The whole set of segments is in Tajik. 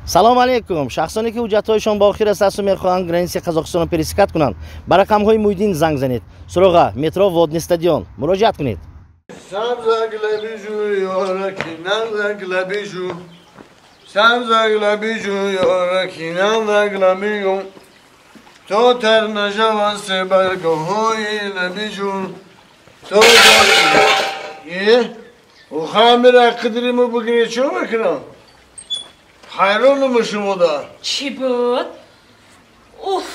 Салом алейкум. Шахсоне ки ҳуҷҷатҳояшон ба охир расидааст мехоҳанд границаи Қазоқистонро пересекать кунанд, ба рақамҳои Муҳиддин занг занед. Суроға метро Водный стадион. Муроҷиат кунед. То тар нашавад себаргоҳҳои лабиҷун то хамира қидриму бигирӣ чӣ мекунам? Ҳайронум шумода. Чӣ буд? Уф,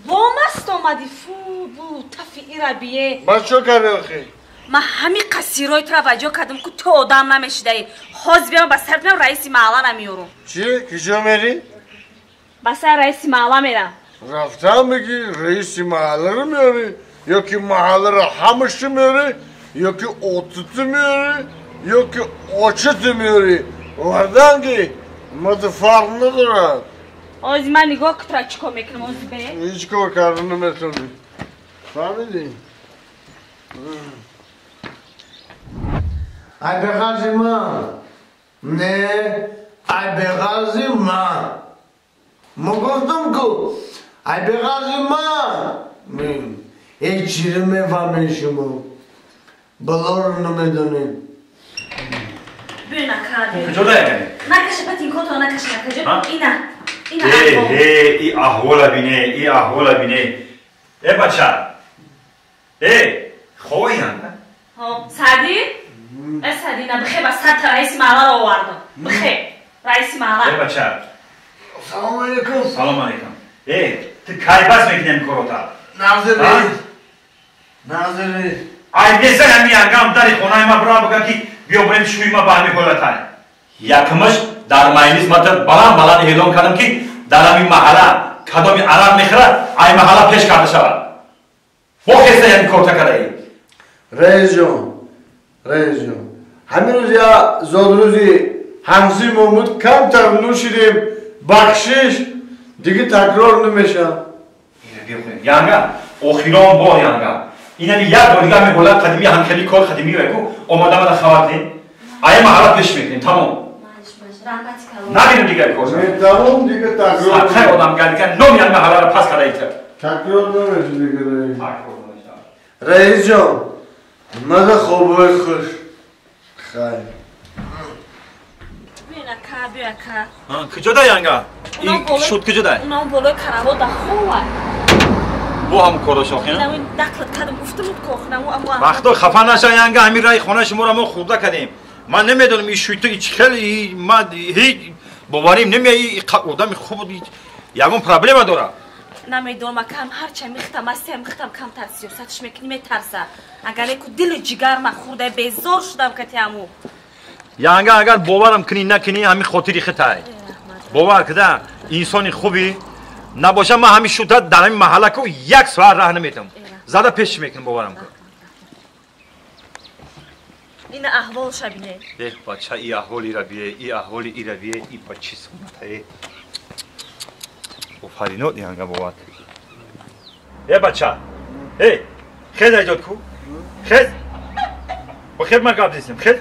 бо маст омадӣ, фу бу тафи ира бие. Ба чо кардӣ охи? Ман ҳамин қасирои тура ба ҷо кардам, ку ту одам намешидаӣ. Ҳозир биям ба сарат меам раиси маҳалла намеёрум. Чӣ? Куҷо мерӣ? Ба сари раиси маҳалла мерам. Рафтам бигӣ раиси маҳалларо меёрӣ, ё ки маҳалларо ҳамашу меёрӣ, ё ки отуту меёрӣ, ё ки очату меёрӣ. Варданги мада фарқ надорад. Ози ман нигоҳ кутра чӣ кор мекунам, ози бе? Ҳеҷ кор карда наметавонӣ. Фаҳмидӣ? Ай беғарзи ман. Не, ай беғарзи ман. Мо гуфтам ку ай беғарзи ман. Ҳеҷ чиро мефаҳмед шумо. Балоро намедонед. Биё накар. Куҷо даягани? Накаша патинкото накаша накаҷо. Ина. Ина. Э, и аҳвола бине, и аҳвола бине. Э бача. Э, ховоян. Ҳо, Сади? Э Сади, на бихе ба садта раиси маҳалларо овардам. Бихе, раиси маҳалла. Э бача. Салом алейкум. Салом алейкум. Э, ту кай бас мекунем корота? Назир раис. Назир раис. Ай несай ҳами ангам дари хонаи ма бира бигӯ ки биё бурем шӯи ма ба ҳамин ҳолатай. Якмаш дар майнис ма баланд баланд эълон кардам ки дар ҳамин маҳалла кадоми арақ мехӯрад, ай маҳалла пеш карда шавад. Бо хеста ҳамин корта кардаӣ. Раисҷон, раисҷон, ҳамин рӯз я зодрӯзи ҳамсимон буд, камтар нӯшидем, бахшиш, дига такрор намешавад. Янга, охирон бор янга. Инами як бор дига ҳамин ҳолат қадимӣ ҳамхели кор қадимӣ яку омада мана хабар дем. Ай маҳалла пеш мекунем, тамом. Набинем дигар кор. Тамом дига такрор. Садқаи одам гардига номи ҳамин маҳалларо пас карда ита. Такрор намешавад дига раис. Раисҷон, мада хобҳои хуш. Хайр. Биё нака, биё ака. Куҷо да янга? Шуд куҷо да? Унам болои каравот да хова. Бо ҳам коро шохи? Вақто хафа наша янга, ҳамин раи хонаи шуморо мо хурда кардем. Ман намедонам ин шуйто ич хеле ман ҳеҷ боварим намеяи одами хуб ягон проблема дорад. Намедонам акам ҳарча михтам асте михтам камтар сиёсатш мекунӣ метарса. Агар еку дили ҷигар ма хурда безор шудам кати ҳаму. Янга агар боварам кунӣ накунӣ ҳамин хотири хитай. Бовар кида инсони хубӣ набошам ман ҳамин шута дар ҳамин маҳалла ку як соат раҳ наметам. Зада пеш мекунам боварам кун. Ина аҳвол шабине. Эҳ бача и аҳволи ира бие, и аҳволи ира бие, и ба чӣ сунатае. Офаринот янга бовар. Э бача. Э, хез айҷод ку. Хез. Бо хез ман гап зистем, хез.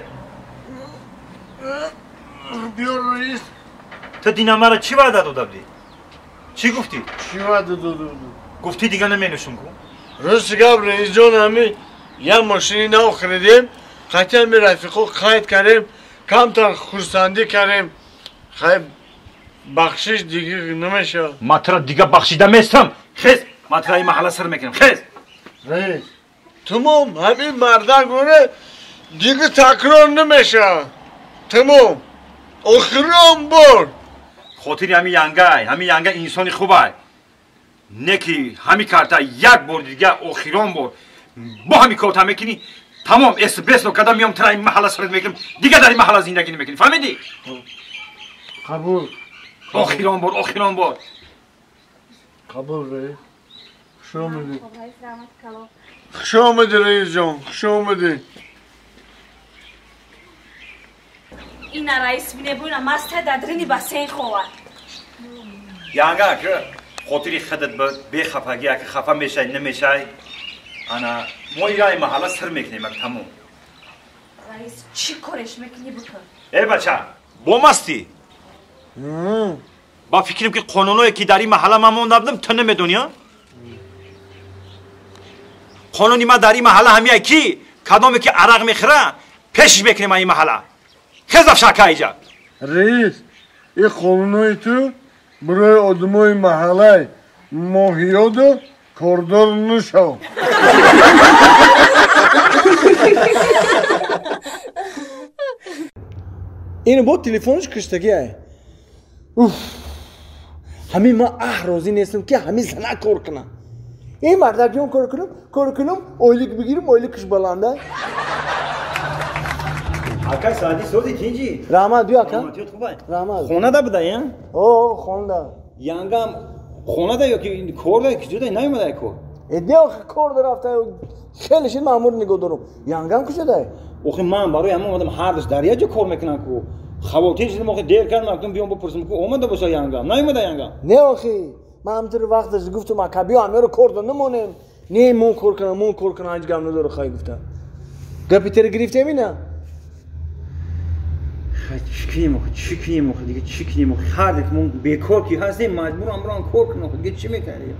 Биё раис. Ту дина мара чӣ ваъда дода будӣ? Чӣ гуфтӣ? Чӣ ваъда дода будам? Гуфтӣ дига наменӯшам ку? Рост гап раисҷон, ҳамин як мошини нав харидем, қатъи ҳамин рафиқо қайд кардем, камтар хурсандӣ кардем. Хай бахшиш дига намешавад. Ман тура дига бахшида местам. Хез, ман тура ин маҳалла сир мекунам. Хез. Раис, тамом ҳамин мардак гуна дига такрор намешавад. Тамом. Охирон бор. Хотири ҳамин янгай, ҳамин янга инсони хубай. Не ки ҳамин карта як бор дига охирон бор бо ҳамин корта мекунӣ, тамом эсбесно када миём тура ин маҳалла сират мекунам, дига дар ин маҳалла зиндагӣ намекунӣ. Фаҳмидӣ? Қабул. Охирон бор, охирон бор. Қабул раис. Хуш омадӣ. Хуш омадӣ раисҷон, хуш омадӣ. Ина раис бине буина маста дадрини бассейн хова. Янга ки хотири худат бехафагӣ аки хафа мешай намешай. Ана мо ираи маҳалла сир мекунем ак тамом. Раис чӣ кореш мекунӣ бикун? Э бача, бо мастӣ? Ба фикрам ки қонуное ки дар ин маҳалла ман монда будам, ту намедонӣ, а? Қонуни ман дар ин маҳалла ҳамия ки кадоме ки арақ мехӯра, пешиш мекунем ин маҳалла. Хез афшака иҷа. Раис, ин қонунои ту барои одамои маҳаллаи моҳиёду кордор нашав. Ин бо телефонш киштагиай. Уф. Ҳамин ман аҳ розӣ нестам ки ҳамин зана кор кунам. Ин мардакҷон кор кунам, кор кунам, ойлик бигирам, ойликш баланда. Ака Саъди сози тинҷи? Раҳмат, бё ака. Раҳмат. Хонада буда, я? О, хонада. Янгам хонада ё ки кор да, куҷода наёмада кор? Э, не, охи кор да рафта, хеле шид маъмур нигоҳ дорум. Янгам куҷода? Охи ман барои ҳамон омадам, ҳардуш дар як ҷо кор мекунам ку. Хавотир шудам, охи дер кардам, гуфтам биём бипурсам ку омада боша янгам. Наёмада янгам? Не охи, ман ҳамтур вақташ гуфтам ака биё ҳамёро кор да намонем. Не, мон кор кунам, мон кор кунам, ҳеҷ гап надора хай гуфта. Гапи тера гирифтем ина? Чӣ кунем охи, чӣ кунем охи, дига чӣ кунем охи? Ҳар ки мо бекор ки ҳастем, маҷбурам бирам кор кунам охи, дига чӣ мекардем?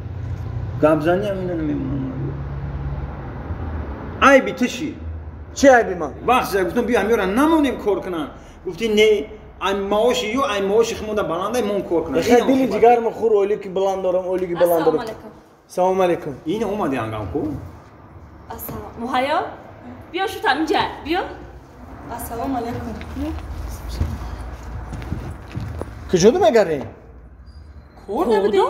Гапзанӣ ҳам ина намемонам. Айби ту чӣ? Чӣ айби ман? Вақте гуфтам биё ҳамёра намонем кор кунам, гуфтӣ не, ай маоши ё ай маоши химонда баландай мон кор кунам. Хай дили ҷигарма хур, ойлики баланд дорам, ойлики баланд дорам. Салом алейкум. Ин омади ангам ку? Ассалом. Муҳайё, биё шутам инҷа, биё. Ассалому алейкум. Куҷода мегарем? Кор набудем?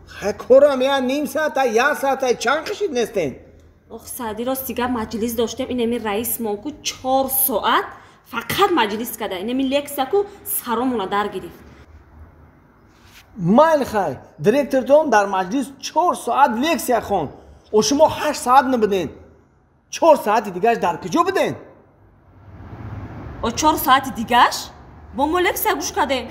Хай корам я ним саата, як саата, чанд қишид нестен? Ох, Саъди, рости гап маҷлис доштем, инами раис мо ку 4 соат фақат маҷлис када, инами лексия ку саромона дар гирифт. Майли хай, директортон дар маҷлис 4 соат лексия хонд. О шумо 8 соат набуден. 4 соати дигаш дар куҷо буден? О 4 соати дигаш бо мо лексия гӯш кардем.